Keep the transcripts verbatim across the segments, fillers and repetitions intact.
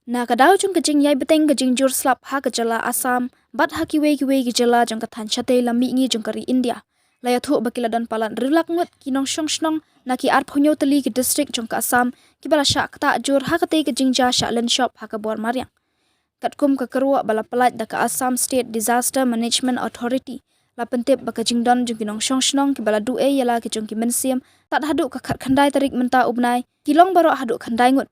Na ka daw jong ka jingïai bteng ka jingjur slap ha ka jylla Assam bad ha kiwei kiwei ki jylla jong ka thaiñ shatei lam mihngi jong ka ri India, la ïathuh ba ki la don palat hynriew lak ngut ki nongshong shnong na ki arphew hynñiew tylli ki district jong ka Assam kiba la shah ktah jur ha katei ka jingjia shah lynshop ha ka bor mariang. Katkum ka kyrwoh ba la pyllait da ka Assam State Disaster Management Authority la pyntip ba ka jingdon jong ki nongshong shnong kiba la duh ei ïa la ki jong ki mynsiem tad haduh ka khatkhyndai tarik mynta u bnai ki long baroh haduh khyndai ngut.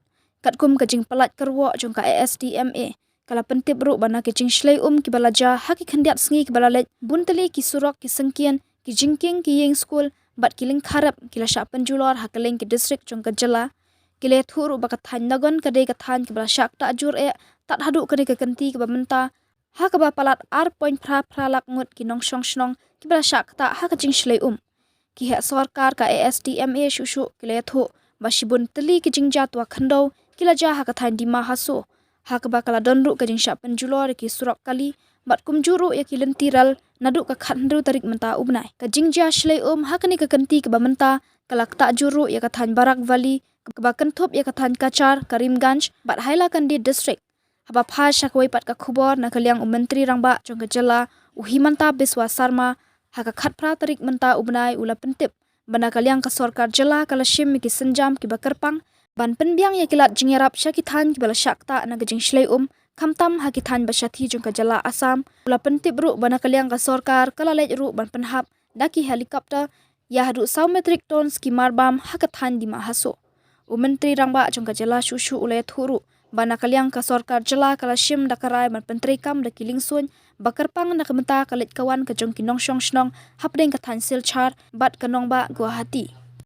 Katkum ka jingpyllait kyrwoh jong ka A S D M A, ka la pyntip ruh ba na ki jingshlei um kiba la jia ha ki khyndiat sngi kiba la leit, bun tylli ki surok, ki syngkien, ki jingkieng, ki ïing skul bad ki lyngkha rep ki la shah pynjulor ha kylleng ki district jong ka jylla. Ki la ïathuh ruh ba ka thaiñ Nagaon ka dei ka thaiñ kiba la shah ktah jur eh tad haduh kane ka kynti kaba mynta, ha kaba palat ar point phra phra lak ngut ki nongshong shnong kiba la shah ktah ha ka jingshlei um. Ki heh sorkar ka A S D M A shuh shuh ki la ïathuh ba shibun tylli ki jingjia twa khyndew ki la jia ha ka thaiñ Dima Hasao, ha kaba ka la don ruh ka jingshah pynjulor ïa ki surok kali bad kumjuh ruh ïa ki lynti rel naduh ka khathynriew tarik mynta u bnai. Ka jingjia shlei um ha kane ka kynti kaba mynta ka la ktah jur ruh ïa ka thaiñ Barak Valley, kaba kynthup ïa ka thaiñ Cachar, Karimganj bad Hailakandi district. Haba phai sha kawei pat ka khubor na ka liang u Myntri Rangbah jong ka jylla, u Himanta Biswa Sarma, ha ka khatphra tarik mynta u bnai u la pyntip ba na ka liang ka sorkar jylla ka la shim ïa ki sienjam kiba kyrpang ban pynbiang ïa ki lad jingïarap sha ki thaiñ kiba la shah ktah na ka jingshlei um, khamtam ha ki thaiñ ba shathie jong ka jylla Assam. U la pyntip ruh ba na ka liang ka sorkar ka la leit ruh ban pynhap da ki helicopter ïa haduh saw metric tons ki marbam ha ka thaiñ Dima Hasao. U Myntri Rangbah jong ka jylla shuh shuh u la ïathuh ruh ba na ka liang ka sorkar jylla ka la shim da ka rai ban pyntreikam da ki liengsuiñ ba kyrpang, na ka bynta ka leit ka wan ka jong ki nongshong shnong hapdeng ka thaiñ Silchar bad ka nongbah Guwahati.